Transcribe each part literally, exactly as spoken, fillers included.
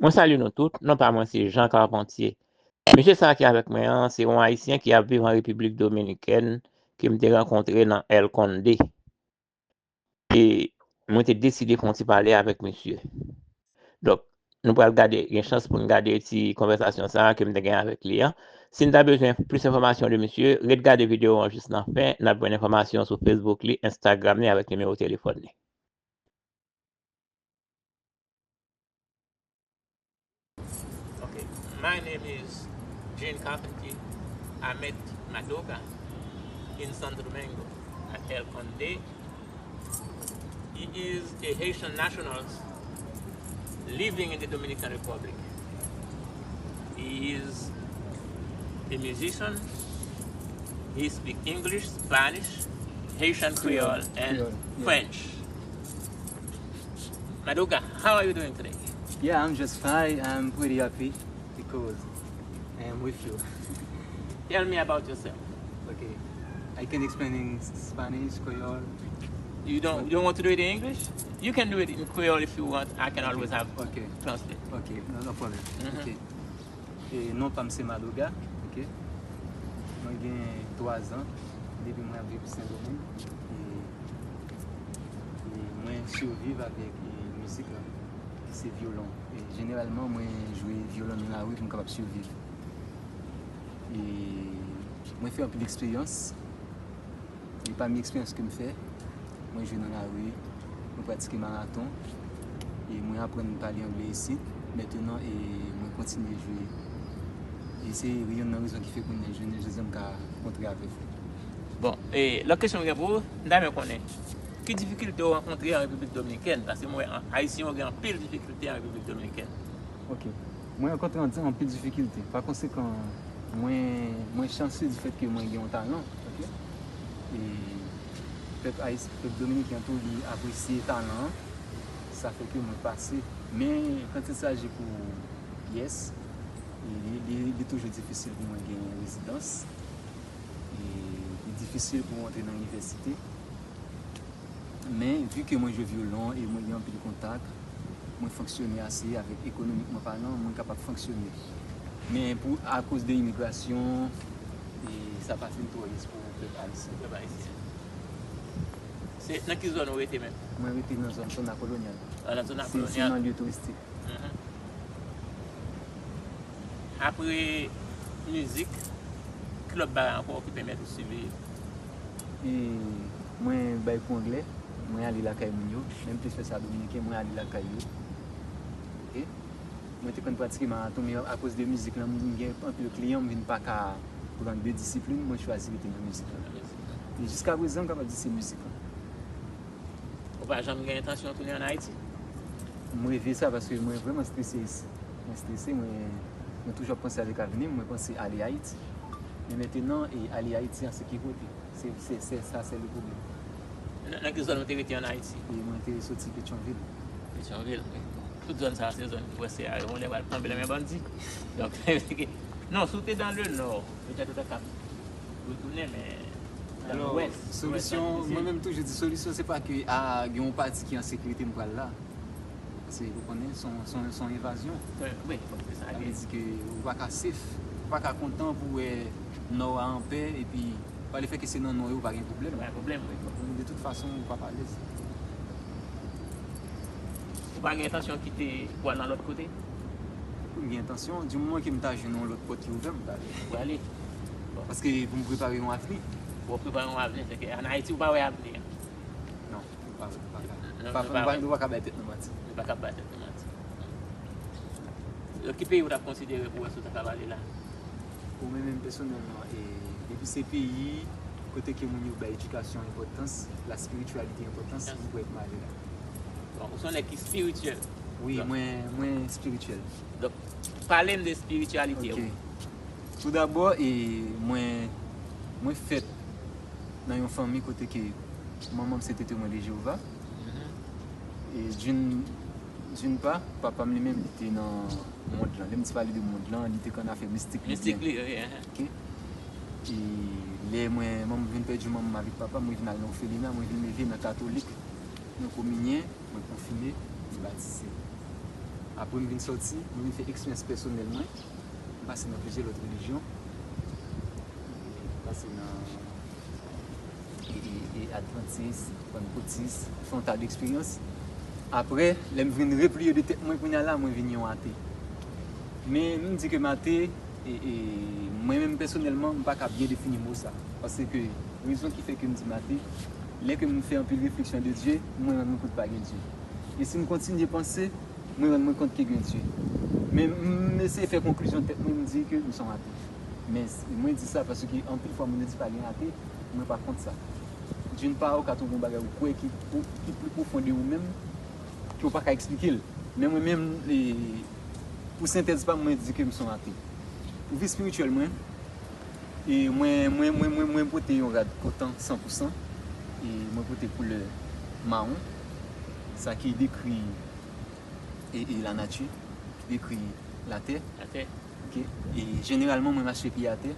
Mwen salye nou tout, non pa mwen se Jean Carpentier. Mesye sa a ki avèk mwen an, se yon Ayisyen ki ap viv an Repiblik Dominikèn, ke m te rankontre nan El Conde. E mwen te deside fè yon ti pale avèk misye. Donk, nou pral gade, gen chans pou n gade ti konvèsasyon sa a ke m te gen avèk li an. Si n ta bezwen plis enfòmasyon de misye, ret gade videyo an jis nan fen, n ap jwenn enfòmasyon sou Facebook li, Instagram li avèk nimewo telefòn li. Okay, my name is Jean Carpentier. I met Madoga in Santo Domingo at El Conde. He is a Haitian national living in the Dominican Republic. He is a musician. He speaks English, Spanish, Haitian Creole, and French. Madoga, how are you doing today? Yeah, I'm just fine. I'm pretty happy because I am with you. Tell me about yourself. Okay. I can explain in Spanish, Creole. You don't you don't want to do it in English? You can do it in Creole if you want. I can always have translate. Okay, no, no problem. Okay. E non pa m se Madoga, ok. Mwen gen twa zan depi mwen ap viv Sendomeng. E, e mwen siviv avèk, e, mizik la, ki se vyolon. E jeneralman, mwen jwe vyolon nan lari pou m kapab siviv. E mwen fè anpil eksperyans. E pami eksperyans ke m fè, mwen jwe nan lari, mwen pratike maraton, e mwen aprann pale angle isit. Mentenan, e mwen kontinye jwe. E se youn nan rezon ki fè kounye a, jounen jodi a, m ka kontre avè w. Bon, e lòt kesyon m gen pou ou, m ta renmen konnen, ki difikilte w rankontre an Repiblik Dominikèn? Paske mwen wè Ayisyen yo gen anpil difikilte an Repiblik Dominikèn. Ok. Mwen rankontre anpil difikilte. Pa konsekan, mwen, mwen chanse difèt ke mwen gen yon talan, ok? E pèp ayis-, pèp dominiken tou, li apresye talan an. Sa fè ke mwen pase. Men, quand il s'agit pou pyès, e li, li, li toujou difisil pou mwen gen rezidans. E li difisil pou antre nan inivèsite. Men, vi ke mwen jwe vyolon e mwen gen anpil kontak, mwen fonksyone ase avèk ekonomikman palan, mwen kapab fonksyone. Men pou, akoz de imigrasyon, e sa pa fin twò yès pou pèp ayisyen. Pèp ayisyen. Se nan ki zòn ou rete menm? Mwen rete nan zòn Zona Colonial. Ah, nan Zona Colonial. Se, se yon lye touristik. Mhm. Apre mizik, ki lòt bagay ankò ki pèmèt ou siviv? E mwen bay kou anglè, mwen ale lakay moun yo, menm plis fè sa dominiken, mwen ale lakay yo. Ok? Mwen te konn pratike maraton, men akoz de mizik lan, m gen anpil kliyan, m vin pa ka pran de disiplin, mwen chwazi rete nan mizik lan. E jiska prezan, m kapab di se mizik lan. Ou pa janm gen entansyon tounen ann Ayiti? M reve sa paske mwen vrèman strese isi. Mwen strese, mwen, mwen toujou ap panse avèk avni m, mwen panse ale Ayiti. Men mentenan, e ale Ayiti an se ki kote? Se, se, se, sa se le pwoblèm. Nan, nan ki zòn ou te rete ann Ayiti? E mwen te soti Petyonvil. Petyonvil, wi. Tout zòn sa a se zòn ki prèske a, yon lè pral tonbe nan men bandi. Donk, non, si w te dans le nord, petèt ou ta ka retounen, men nan lwès, lwès la, solisyon, mwen menm toujou di solisyon, se pa ke, a, gen yon pati ki an sekirite m pral la. Paske, ou konnen, se yon, se yon, se yon envazyon. Wi, wi, se sa. Sa vle di ke ou pa ka safe, ou pa ka kontan pou wè nò a anpè, epi pa le fè ke se nan nò yo, ou pa gen pwoblèm. Pa gen pwoblèm, wi. De tout fason, ou p ap alèz. Ou pa gen entansyon kite pou al nan lòt kote? M gen entansyon, di moman ke m ta jwenn yon lòt pòt ki ouvè, m prale. Ou prale? Bon. Paske pou m prepare yon avni. Pou w prepare yon avni, se ke ann Ayiti, ou pa wè avni an? Non, m pa, m pa ka. Non, m pa, nou m pa, pa, nou pa ka bay tèt nou manti. Nou pa ka bay tèt nou manti. Donk, ki peyi ou t ap konsidere pou wè si w ta ka ale la? Pou mwen menm pèsonèlman, e, depi se peyi kote ke moun yo bay edikasyon enpòtans, la spiritualité enpòtans, m kwè ke m ale la. Bon, ou se yon nèg ki espirityèl. Wi, mwen, mwen espirityèl. Donk, pale m de espirityalite w. Ok. Toudabò, e, mwen, mwen fèt nan yon fanmi kote ke manman m se Témoin de Jéhovah. Mhm. E d'une, d'une part, papa m li menm, li te nan mond lan. Lè m di pale de mond lan, li te konn afè mistik li byen. Mistik li, wi, ehe. Ok? E lè mwen, manman m vin pèdi manman m avèk papa m, mwen vin al nan òfelina, mwen vin leve nan katolik, nan kominyen, mwen konfime, mwen batize. Apre m vin sòti, mwen vin fè eksperyans pèsonèl mwen. M pase nan plizyè lòt relijyon. M pase nan e, e, e, advantis, pantekotis, fè yon ta de eksperyans. Apre, lè m vin repliye de tèt mwen kounye a la, mwen vin yon ate. Men, m di ke m ate, e, e, mwen menm pèsonèlman, m pa ka byen defini mo sa. Paske rezon ki fè ke m di m ate, lè ke m fè anpil refleksyon de Dye, mwen rann mwen kont pa gen Dye. E si m kontinye panse, mwen rann mwen kont ke gen Dye. Men m eseye fè konklizyon tèt mwen, m di ke m se yon ate. Men s- mwen di sa paske anpil fwa moun yo di pa gen ate, mwen pa kont sa. D'une part, ou ka twouve yon bagay ou kwè ki, pou- ki pli pwofon de ou menm, ke ou pa ka eksplike l. Men mwen menm, e, pou sentèz pa m, mwen di ke m se yon ate. Pou vi espirityèl mwen, e mwen, mwen, mwen, mwen, mwen pote yon rad kontan san pou san. E mwen pote koulè mawon, sa ki dekri e, e lanati, ki dekri latè. Latè. Ok. E jeneralman, mwen mache pye atè,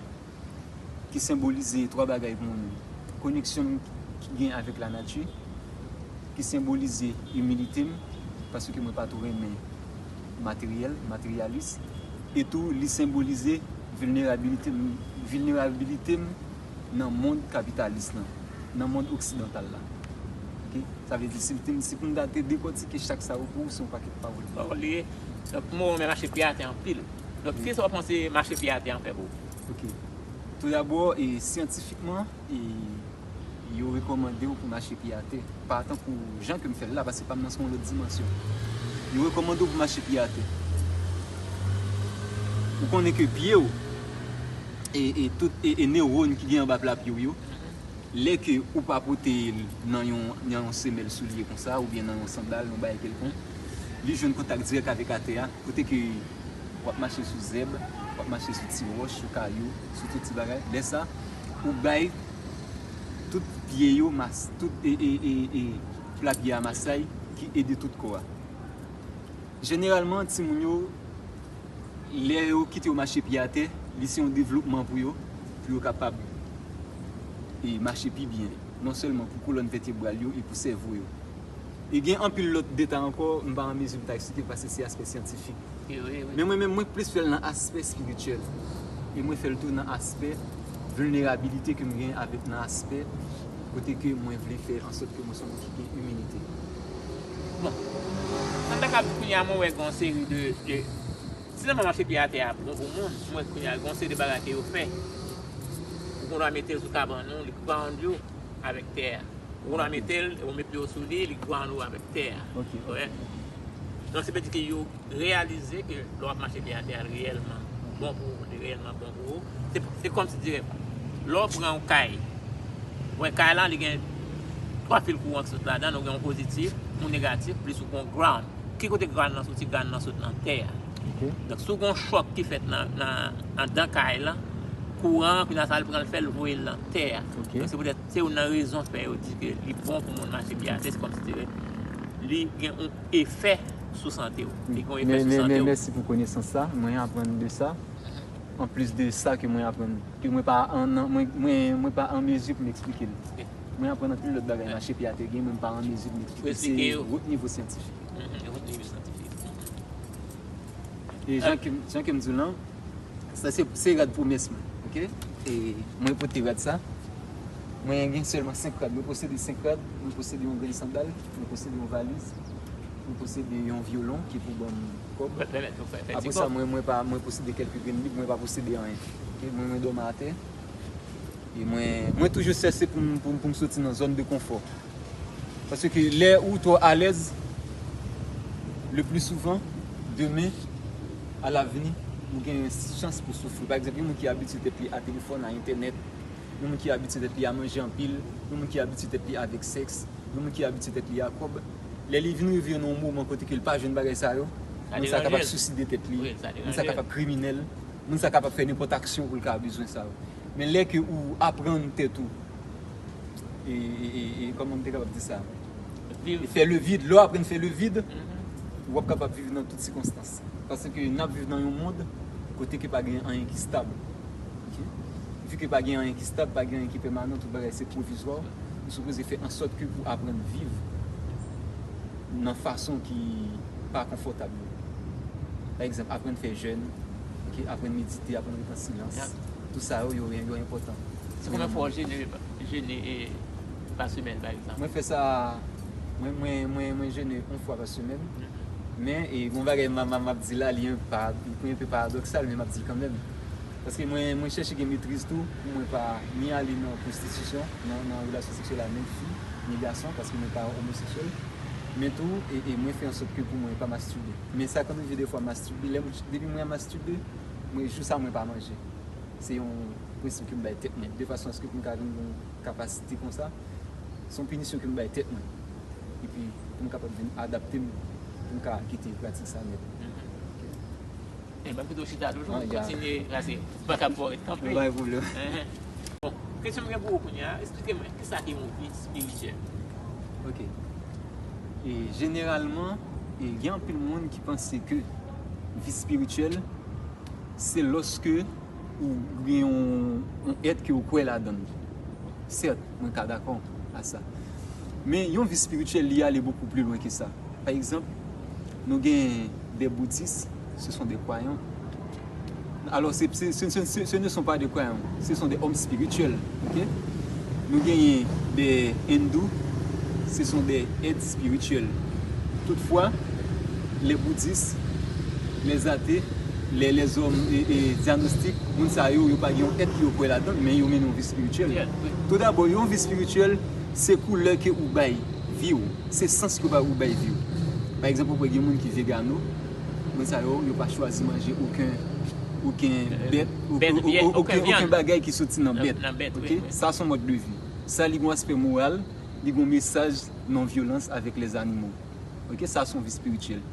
ki senbolize twa bagay pou mwen menm. Koneksyon m ki gen avèk lanati, ki senbolize imilite m, paske mwen pa twò renmen materyèl, materyalis, e tou li senbolize vilnerabilite m, vilnerabilite m nan mond kapitalis lan, nan mond oksidantal la. Ok? Sa vle di, si, si pou m ta te dekòtike chak sa yo pou ou, se yon pakèt pawòl. Pawòl li ye. Donk, mwen renmen mache pye atè anpil. Donk, kisa w panse mache pye atè an fè pou ou? Ok. Toudabò, e, syantifikman, e, yo rekòmande w pou mache pye atè. Pa tankou jan ke m fè l la, paske pa m nan se yon lòt dimansyon. Yo rekòmande w pou mache pye atè. Ou konnen ke pye w, e, e tout, e, e newòn ki gen anba pla pye w yo, lè ke ou pa pote l nan yon, nan yon semèl soulye konsa, oubyen nan yon sandal, yon bagay kèlkonk, li jwenn kontak dirèk avèk atè a, kote ke w ap mache sou zèb, w ap mache sou ti wòch, sou kayou, sou tout ti bagay. Lè sa, ou bay tout pye yo mas, tout e, e, e, e pla pye a masay ki ede tout kò a. Jeneralman, timoun yo, lè yo kite yo mache pye atè, li se yon devlopman pou yo, pou yo kapab, e, mache pi byen, non sèlman pou kolòn vètebral yo e pou sèvo yo. E gen anpil lòt deta ankò, m pa an mezi pou ta eksplike paske se aspè syantifik. Wi, wi, wi. Men mwen menm, mwen plis fè l nan aspè espirityèl. E mwen fè l tou nan aspè vilnerabilite ke m gen avèk nan aspè kote ke mwen vle fè ansòt ke mwen se yon moun ki gen imilite. Bon. Sa m ta ka di kounye a, mwen wè gen yon seri de, de, si nan mache pye atè a bon pou moun, mwen wè kounye a gen yon seri de bagay ke yo fè. Ou gen dwa mete l sou kabann ou, li ground ou avèk tè a. Ou gen dwa mete l, ou met pye w sou li, li ground ou avèk tè a. Ok. Ou wè? Donk, se vle di ke yo reyalize ke lè w ap mache pye atè a, l reyèlman bon pou ou, li reyèlman bon pou ou. Se, se kòmsi dirèk, lè w pran yon kay, ou wè kay la, li gen twa fil kouran ki sot ladan l, ou gen yon pozitif, yon negatif, plis ou gen yon ground. Ki kote ground lan soti? Ground lan sot nan tè a. Ok. Donk, si w gen yon chòk ki fèt nan, nan, anndan kay lan, kouran an, kounye a sa l pran, l fè l voye l nan tè a. Ok. Donk, se poutèt, se youn nan rezon fè yo di ke li bon pou moun mache pye atè, se kòmsi dirèk li gen yon efè sou sante w. Li gen yon efè sou sante w. Mèsi pou konesans sa, mwen aprann de sa. Anplis de sa ke mwen aprann, ke mwen pa an, an- mwen, mwen, mwen pa an mezi pou m eksplike l. Ok. Mwen aprann anpil lòt bagay mache pye atè gen, mwen pa an mezi pou m eksplike. Se wot nivo syantifik. Mhm, wot nivo syantifik. E jan ke, jan ke m di w lan, sa se, se rad pwomès mwen, ok? E mwen pote rad sa. Mwen gen sèlman senk rad. Mwen posede senk rad, mwen posede yon grenn sandal, mwen posede yon valiz, mwen posede yon vyolon ki pou ban m kòb. Apre sa, mwen, mwen pa, mwen posede kèlke grenn lib, mwen pa posede anyen. Ok, mwen, mwen dòmi atè. E mwen, mwen toujou chèche pou m, pou m, pou m soti nan zòn de konfò. Paske lè ou twò alèz, le pli souvan, demen, alavni, ou gen chans pou soufri. Pa egzanp, yon moun ki abitye tèt li a telefòn, a entènèt, yon moun ki abitye tèt li a manje anpil, yon moun ki abitye tèt li avèk sèks, yon moun ki abitye tèt li a kòb, lè li vin rive nan yon moman kote ke l pa jwenn bagay sa yo, moun sa kapab siside tèt li, moun sa kapab kriminèl, moun sa kapab fè nenpòt aksyon pou l ka bezwen sa yo. Men lè ke ou aprann tèt ou, e, e, e, e kòman m te kapab di sa? E fè le vide, lè w aprann fè le vide, ou ap kapab viv nan tout sikonstans. Paske n ap viv nan yon mond kote ke pa gen anyen ki stab. Ok? Vi ke pa gen anyen ki stab, pa gen anyen ki pèmanan, tout bagay se pwovizwa. Ou sipoze fè ansòt ke ou aprann viv nan fason ki pa konfòtab yo. Pa egzanp, aprann fè jèn, ok, aprann medite, aprann ret an silans. Tout sa yo, yo, yo enpòtan. Se konbyen fwa w jene, jene e, pa semèn, pa egzanp? Mwen fè sa, mwen, mwen, mwen, mwen jene yon fwa pa semèn. Men, e, gon bagay m, m, m ap di la, li enpe, li enpe paradoksal, men m ap di l kanmenm. Paske mwen, mwen chèche gen metriz tou, pou mwen pa ni ale nan pwostitisyon, nan, nan relasyon seksyèl a menm fi, ni gason, paske mwen pa omoseksyèl. Men tou, e, e mwen fè an sòt ke pou mwen pa mastibe. Men sa ka rive defwa mastibe, lè mwen, depi mwen mastibe, mwen jou sa mwen pa manje. Se yon prensip ke m bay tèt mwen, de fason aske pou m ka vin gen yon kapasite konsa, se yon pinisyon ke m bay tèt mwen. Epi pou m kapab vin adapte m, pou m ka kite pratik sa nèt. Ok. Enben, kite w chita toujou, kontinye, paske m pa ka fè w ret kanpe. Pa gen pwoblèm. Bon, kesyon m gen pou ou kounye a, eksplike mwen, kisa ki yon vi espirityèl? Ok. E jeneralman, e gen anpil moun ki panse ke vi espirityèl, se lòske ou gen yon, yon èt ke ou kwè ladan l. Sèt, mwen ka dakò a sa. Men yon vi espirityèl, li ale bokou pli lwen ke sa. Pa egzanp, nou gen des bouddhistes, ce sont des croyants. Alors, c'est, c'est, ce, ce, ce, ce ne sont pas des croyants, ce sont des hommes spirituels, ok? Nou genyen des hindous, ce sont des êtres spirituels. Toutfwa, les bouddhistes, les athées, les, les hommes e, e, agnostiques, moun sa yo, yo pa gen yon èt yo kwè ladan, men yo mennen yon vi espirityèl. Toudabò, yon vi espirityèl, se koulè ke ou bay vi w, se sans ke ou bay, ou bay vi w. Pa egzanp, ou kwè gen moun ki vegano, moun sa yo, yo pa chwazi manje okenn, okenn bèt, okenn, okenn bagay ki soti nan bèt. Ok? Sa se yon mòd de vi. Sa li gen yon aspè moral, li gen yon mesaj non vyolans avèk les animaux. Ok, sa se yon vi espirityèl.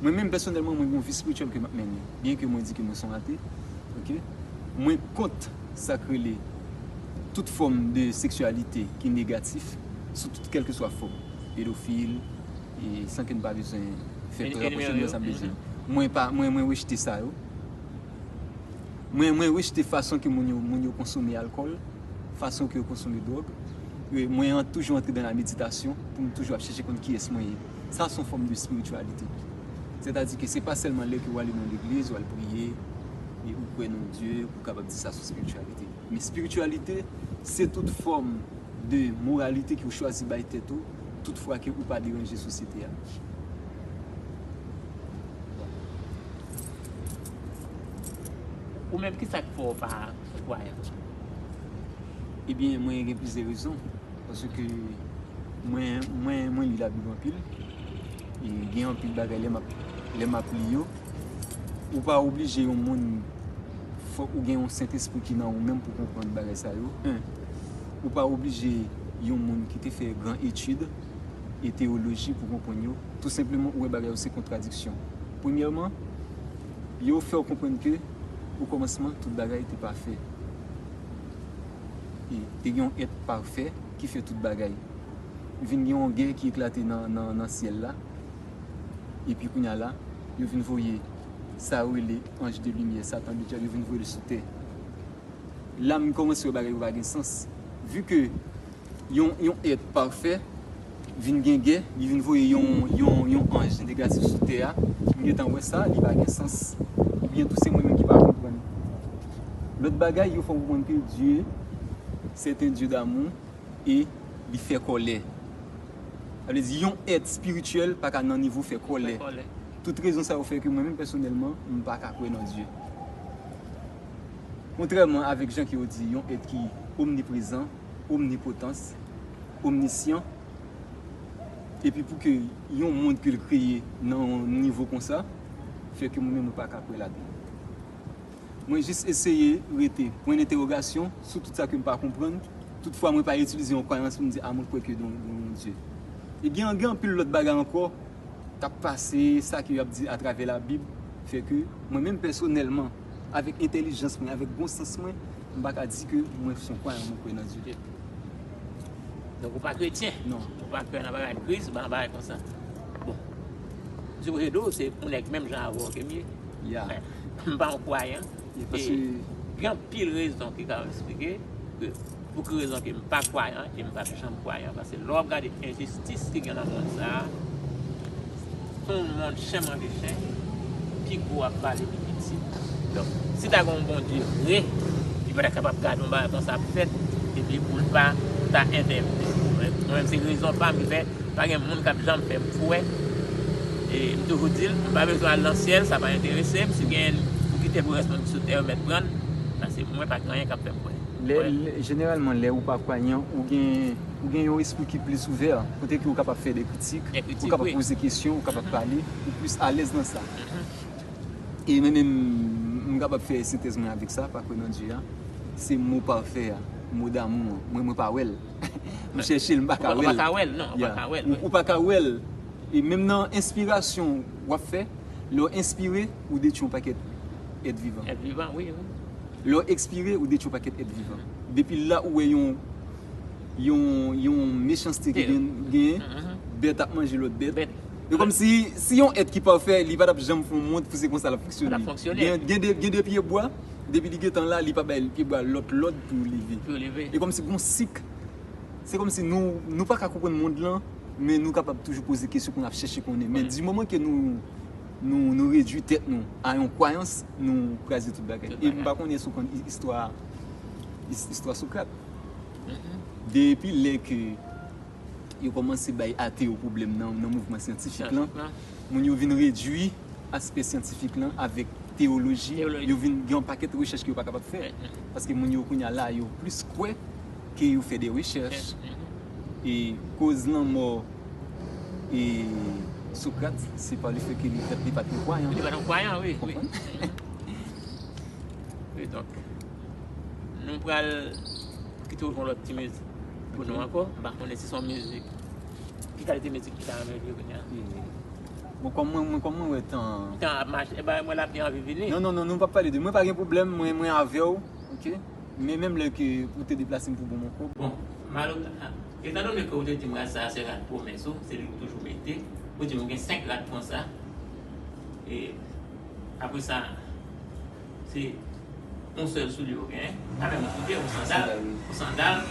Mwen menm pèsonèlman, mwen gen yon vi espirityèl ke m ap mennen. Byen ke mwen di ke mwen se yon ate, ok, mwen kont sa k rele tout fòm de seksyalite ki negatif, sou tout kèlkeswa fòm, pedofil, e san ke n pa bezwen fè pè rapwoche nou sa bezwen. Mwen pa, mwen, mwen rejte sa yo. Mwen, mwen rejte fason ke moun yo, moun yo konsome alkòl, fason ke yo konsome dwòg. E mwen an, toujou antre dans la méditation pou m toujou ap chèche konn kiyès mwen ye. Sa se yon fòm de spiritualité. Sètadi ke se pa sèlman lè ke w ale nan legliz, w al priye, e ou kwè nan Dye, ou kapab di sa se spiritualité. Men spiritualité, se tout fòm de moralité ke w chwazi bay tèt ou, toutfwa ke ou pa deranje sosyete a. Ou menm, kisa k fè w pa yon kwayan? Ebyen, mwen gen plizyè rezon. Paske mwen, mwen, mwen li Labib anpil. E gen anpil bagay lè m ap, lè m ap li yo. Ou pa oblije yon moun, fòk ou gen yon Sentespri ki nan ou menm pou konprann bagay sa yo. En, ou pa oblije yon moun ki te fè gran etid e teyoloji pou konprann yo. Tou senpleman, ou wè bagay yo se kontradiksyon. Premyèman, yo fè w konprann ke, okòmansman, tout bagay te pafè. E te gen yon èt pafè ki fè tout bagay. Vin gen yon gè ki eklate nan, nan, nan syèl la. Epi kounye a la, yo vin voye sa yo rele anj de limyè, Satan, le dyab, yo vin voye l sou tè. La, m kòmanse wè bagay yo pa gen sans. Vi ke yon, yon èt pafè vin gen gè, li vin voye yon, yon, yon anj negatif sou tè a, m gentan wè sa, li pa gen sans. Oubyen tou se mwen menm ki pa konprann. Lòt bagay, yo fè w konprann ke Dye, c'est un Dieu d'amour, e li fè kòlè. Sa vle di, yon èt espirityèl pa ka nan nivo fè kòlè. Tout rezon sa yo fè ke mwen menm pèsonèlman, m pa ka kwè nan Dye. Kontrèman avèk jan ke yo di, yon èt ki omniprezan, omnipotans, omnisyan, epi pou ke yon mond ke l kreye nan yon nivo konsa, fè ke mwen menm, mwen pa ka kwè ladan l. Mwen jis eseye rete pwen dentèwogasyon sou tout sa ke m pa konprann. Toutfwa, mwen pa itilize yon kwayans pou m di, a, mwen kwè ke gen yon, gen yon Dye. E gen, gen anpil lòt bagay ankò k ap pase, sa ke y ap di atravè Labib, fè ke mwen menm pèsonèlman, avèk entèlijans mwen, avèk bon sans mwen, m pa ka di ke mwen se yon kwayan, mwen kwè nan Dye. Donk, ou pa kretyen? Non. Ou pa kwè nan bagay Kris, ou pa nan bagay konsa? Bon. M sipoze di w, se yon nèg menm jan avè w ke m ye. Ya. Men, m pa yon kwayan. E gen anpil rezon ki ka eksplike ke pou ki rezon ke m pa kwayan, ke m p ap janm kwayan, paske lè w ap gade enjistis ki gen nan mond sa a, se yon mond chen manje chen, Ego ap pale pi piti. Donk, si ta gen yon Bondye vre, li pa ta kapab gade yon bagay konsa ap fèt, epi pou l pa ta entèvni. Mwen, mwen menm, se rezon pa m ki fè pa gen moun k ap janm fè m kwè. E m toujou di l, m pa bezwen al nan syèl, sa pa enterese m. Si gen pou kite pou rès moun ki sou tè yo mèt pran l, paske mwen pa gen anyen k ap fè m kwè. Lè, lè, jeneralman, lè ou pa kwayan, ou gen, ou gen yon espri ki plis ouvè, kote ke ou kapab fè de kritik, ou kapab poze kesyon, ou kapab pale, ou plis alèz nan sa. E mwen menm, m kapab fè sentèz mwen avèk sa, pa kwè nan Dye a. Se mo pafè a, mo damou an. Mwen, mwen pa wè l. M chèche l, m pa ka wè l. Ou pa ka wè l, non, ou pa ka wè l. Ou pa ka wè l. E menm nan enspirasyon w ap fè, lè w enspire, ou detwi yon pakèt èt vivan. Èt vivan, wi, wi. Lè w ekspire, ou detwi yon pakèt èt vivan. Depi la ou wè yon, yon, yon mechanste ki gen, gen, bèt ap manje lòt bèt. E kòmsi, si yon èt ki pafè, li pa t ap janm fè yon mond pou se konsa l ap fonksyone. Gen, gen de, gen de pye bwa, depi li gentan la, li pa bay pye bwa lòt lòd pou leve. E kòmsi gon sik. Se kòmsi nou, nou pa ka konprann mond lan, men nou kapab toujou poze kesyon pou n ap chèche konnen. Men di moman ke nou, nou, nou redui tèt nou a yon kwayans, nou kraze tout bagay. E m pa konnen si w konn i-, istwa, is-, istwa Sokrat. Depi lè ke yo kòmanse bay ate yo pwoblèm nan, nan mouvman syantifik lan, moun yo vin redui aspè syantifik lan avèk teyoloji, yo vin gen yon pakèt rechèch ke yo pa kapab fè. Paske moun yo kounye a la, yo plis kwè ke yo fè de rechèch. E koz lanmò e Sokrat, se pa lefètke li, li pa t yon kwayan. Li pa t yon kwayan, wi, wi. Konprann? Wi, donk, nou pral kite w jwe yon lòt ti mizik pou nou ankò. M pa konnen si se yon mizik. Ki kalite mizik ki ta renmen jwe kounye a? Bon, kòm mwen, mwen, kòm mwen wè tan. Tan ap mache, e ba mwen l ap gen anvi vini. Non, non, non, nou p ap pale de. Mwen pa gen pwoblèm, mwen, mwen avè w, oke? Men menm lè ke ou te deplase m pou bon mwen kòb. Bon, Malo, etandone ke ou te di m rad sa a se rad pwomès ou, se li ou toujou mete, ou di m ou gen senk rad konsa. E apre sa, se yon sèl soulye ou genyen. Pa menm yon soulye, yon sandal. Sandal, wi. Yon sandal.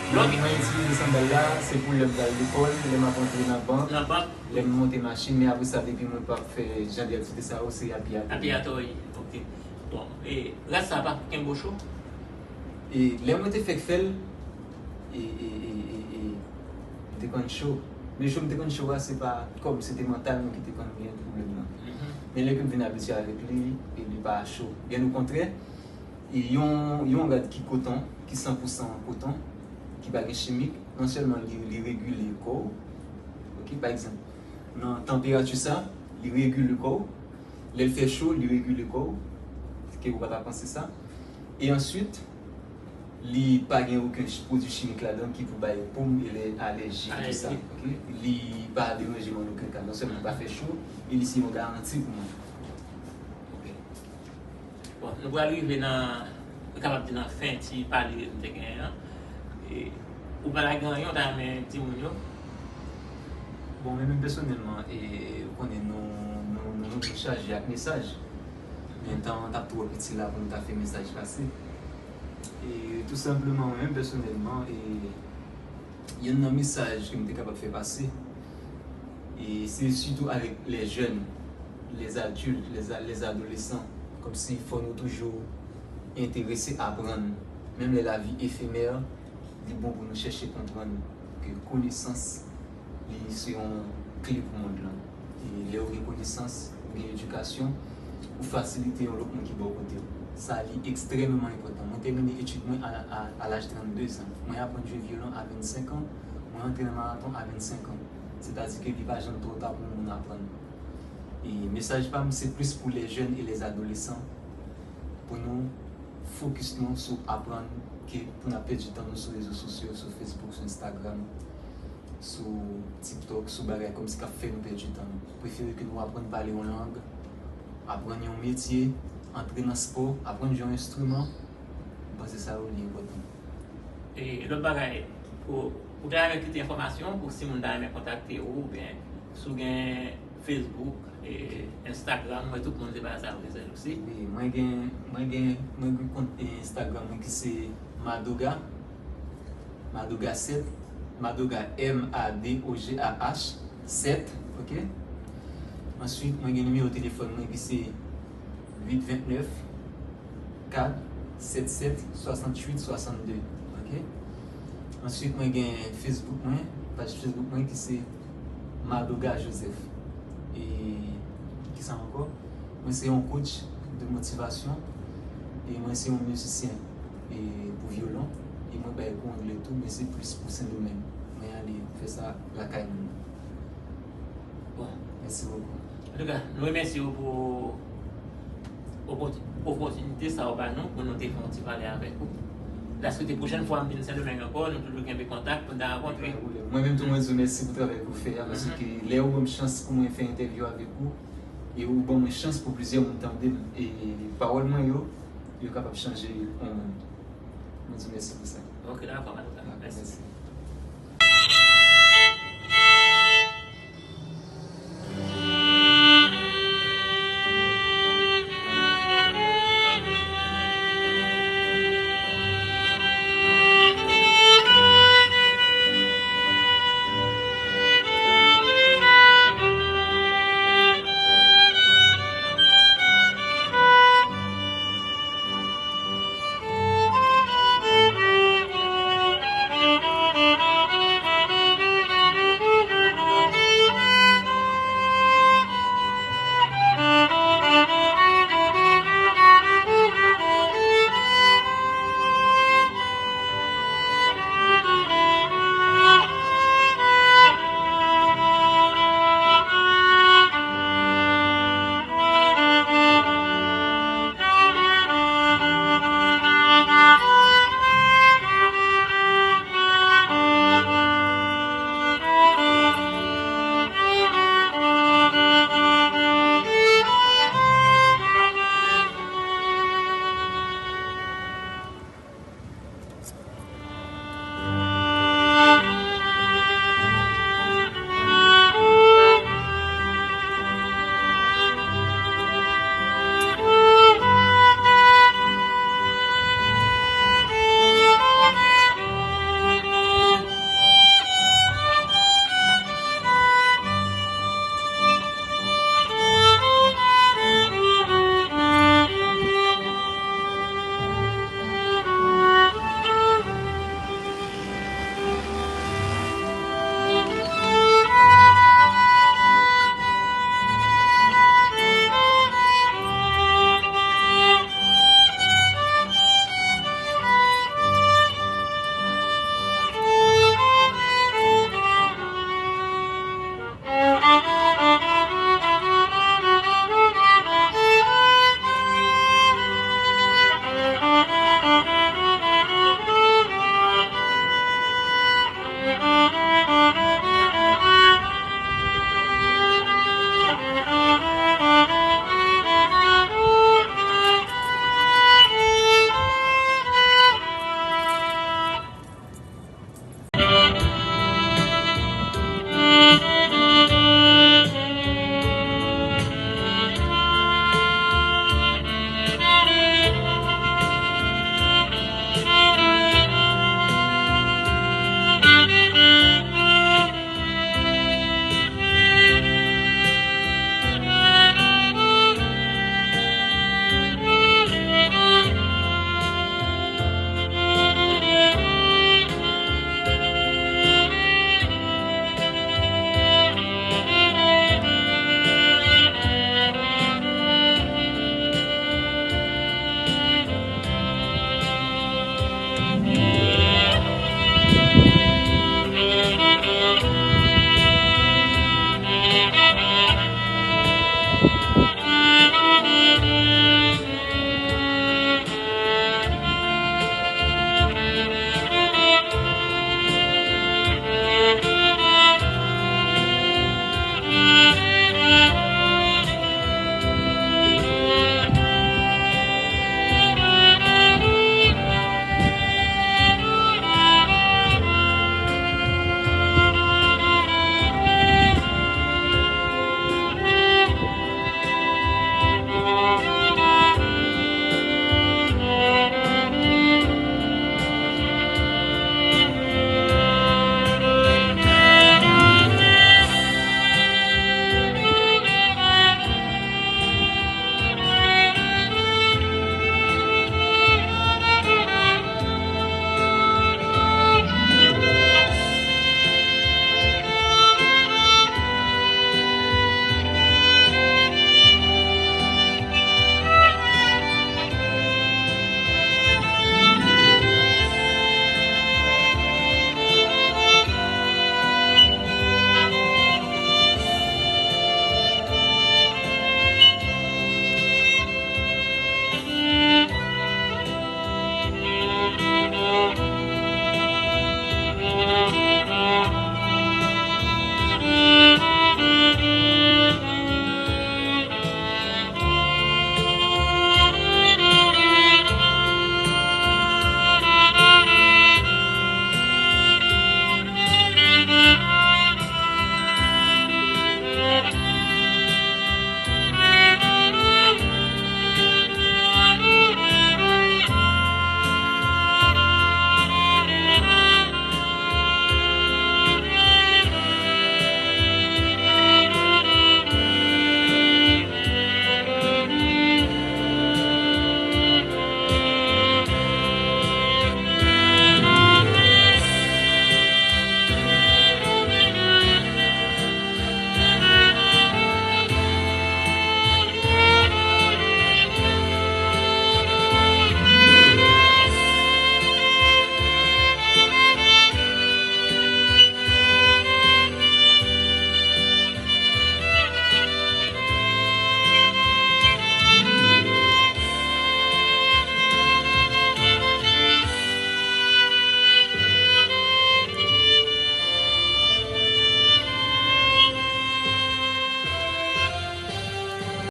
Mwen, mwen itilize sandal la, se pou lè m pral lekòl, lè m ap antre nan bank, nan bank, lè m monte machin, men apre sa, depi mwen p ap fè jan de aktivite sa yo, se apiye atò. Apiye atò, wi. Ok. Bon, e rad sa a pa kenbe w cho? E lè mwen te fèk fè l, e, e, e, e, e, m te konn cho. Men cho m te konn cho a, se pa kòm, se te mantal mwen ki te konn gen pwoblèm nan. Mhm. Men lè ke m vin abitye avèk li, e li pa cho. Byen okontrè, e yon, yon rad ki koton, ki san pou san koton, ki pa gen chimik, non sèlman li, li regile kò w, ok, pa egzanp, nan tanperati sa, li regile kò w, lè l fè cho, li regile kò w, ke ou pa ta panse sa. E answit, li pa gen okenn ch-, pwodui chimik ladan ki pou bay poum e lè alèji, tout sa. Alèji. Ok? Li pa deranje mwen an okenn ka. Non sèlman li pa fè cho, e li se yon garanti pou mwen. Ok. Bon, nou pral rive nan, nou kapab di nan fen ti pale m te genyen an. E, ou pa lage anyen, ou ta renmen di moun yo? Bon, men menm pèsonèlman, e, ou konnen nou, nou, nou, nou chaje ak mesaj. Men tan an t ap twò piti la pou nou ta fè mesaj pase. E tou senpleman, mwen menm pèsonèlman, e, youn nan mesaj ke m te kapab fè pase, e se sitou avèk les jeunes, les adultes, les a-, les adolescents, kòmsi fò nou toujou enterese aprann. Menm lè lavi efemè, li bon pou nou chèche konprann ke konesans, li se yon kle pou mond lan. E lè ou gen konesans, ou gen edikasyon, ou fasilite yon lòt moun ki bò kote w. Sa li ekstrèmeman enpòtan. Mwen tèmine etid mwen a, a, a laj trannde zan. Mwen aprann jwe vyolon a vennsenk an, mwen antre nan maraton a vennsenk an. Sètadi ke li pa janm twò ta pou yon moun aprann. E mesaj pa m, se plis pou les jeunes et les adolescents, pou nou fokis nou sou aprann ke pou n ap pèdi tan nou sou rezo sosyo, sou Facebook, sou Instagram, sou TikTok, sou bagay kòmsi k ap fè nou pèdi tan nou. Prefere ke nou aprann pale yon lang, aprann yon metye, antre nan spò, aprann jwe yon enstriman. M panse sa yo li enpòtan. E lòt bagay, ou, ou ta renmen kite enfòmasyon pou si moun ta renmen kontakte ou, oubyen si w gen Facebook, e, Instagram, mwen tout moun se bagay sa yo bezwen osi. Wi, mwen gen, mwen gen, mwen gen kont Instagram mwen ki se Madoga, Madoga sèt, Madoga M A D O G A H sèt, ok? Answit, mwen gen nimewo telefòn mwen ki se uit vennèf kat sèt sèt swasantuit swasannde. Ok? Answit, mwen gen Facebook mwen, paj Facebook mwen ki se Madoga Joseph. E kisa ankò? Mwen se yon coach de motivasyon e mwen se yon mizisyen e pou vyolon e mwen bay kou angle tou, men se plis pou Sendomeng. Mwen ale fè sa lakay moun. Bon, mèsi bokou. Antouka, nou remèsye w pou opòti- opòtinite sa w ba nou pou nou te fè yon ti pale avèk ou. N a swete pwochèn fwa m vin Sendomeng ankò, nou toujou kenbe kontak pou n ta rankontre. Mwen menm tou mwen di w mèsi pou travay ke w fè a, paske lè ou ban m chans pou mwen fè entèvyou avèk ou, e ou ban mwen chans pou plizyè moun tande m, e pawòl mwen yo, yo kapab chanje yon moun. Mwen di w mèsi pou sa. Ok, dakò, antouka. Mèsi.